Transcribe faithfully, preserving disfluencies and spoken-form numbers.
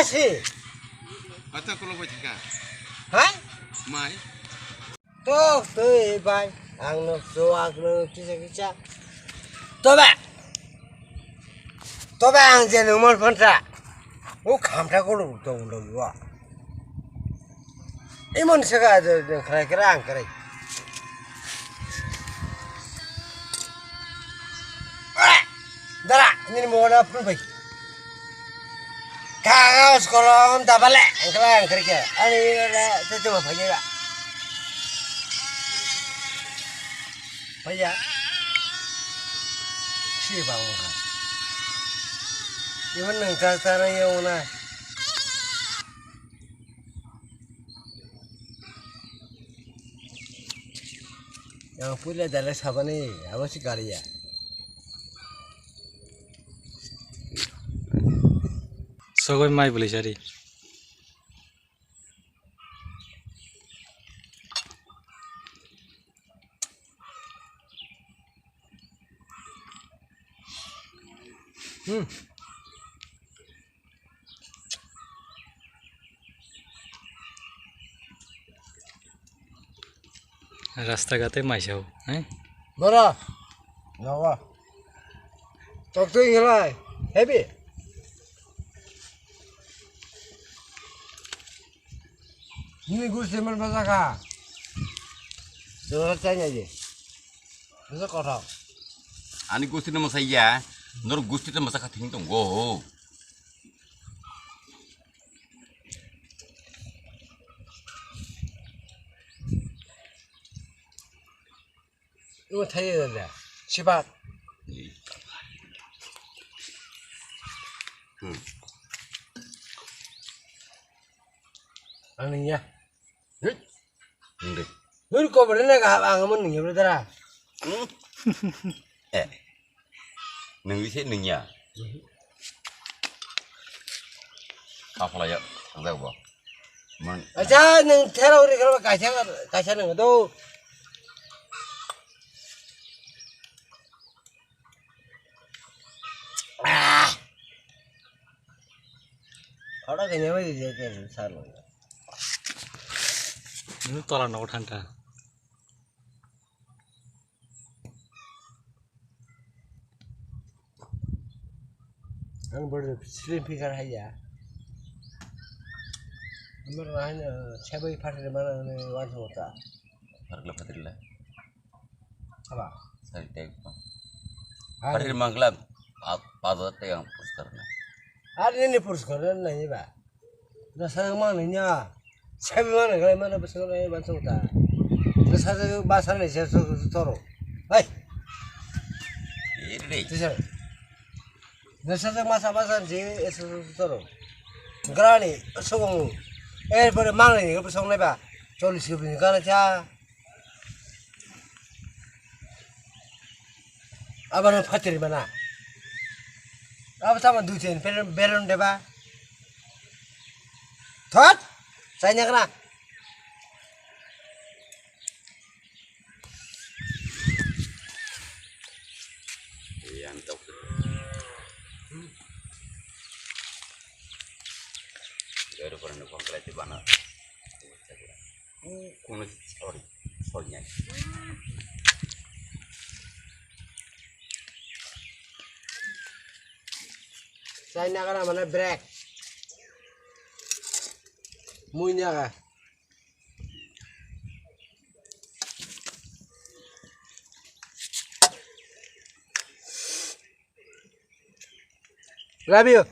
Si. Kata kolo bai thika. Hai? Mai. Tok twi bai. Ang no chuak no kisa kisa. Tobe. Tobe ang je no mon phanta. O khamta kolo tong lo wa. Imon sega de khrai khrai ang khrai. Dara, nini mo na phun bai. Kaga sekolah on tabale, ang khrai ang khrai ke. Ani na te te ma phai ya. Phai ya. Si ba mo ha. Imon nang ta ta na ya ona. Yang puila dalai sabani, abo si gari ya. Sogoi mai bwlai sari. Hmm. Rasta gate maisao, eh? Bora. Nawa. Tok twi ngelai. Heavy. Nini gusti man bajaka. Jora chanya je. Bisa kothok. Ani gusti no masaya. Nor gusti no masaka thing tong go. Ibu thai da. Sibat. Hmm. Ani ya. Hei. Hindi. Nur ko bere na ka ang mo ninge bere dara. Hmm? Eh. Nung isi nung ya. Kapala ya, ang tahu ba. Man. Acha nung thera uri kalau kaisa kaisa nung do. Ah. Ora kanya mai je ke salo. Ini tola no thanta. Ang bor slim figure hai ya. Amar hai na chabai phat re mana ne wan hota. Phat re phat re. Haba. Sari tag pa. Hari mangla pa pa da te ang push karna. Hari ni push karna nahi ba. Na sa mang ni nya. Sabi mang ni gai mana bas ngai ban sung ta. Na sa sa ba sa ni se so so toro. Hai. Iri. Tisa. Na sa sa ma sa ba sa ni se so so toro. Grani so. Eh pore mang ni ko song nai ba. Choli si ni kana cha. Abano phatri mana. Abo tamo dui tin beron, beron deba. Thot. Sai nyakna. Yang tok. Dari pernah kongkret di mana? Kono sorry, sorry nya. China kana mana break. Muinya ka. Love you.